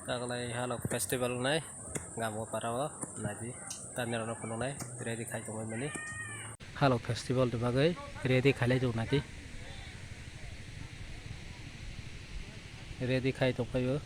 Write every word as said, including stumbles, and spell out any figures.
Taklai halok festival nai, gamo para o, naidi, tamni rok no phunuknai, ready khai tongmani. Halok festival ni bagwi ready khailai tongo naidi. Ready khai tongphai o.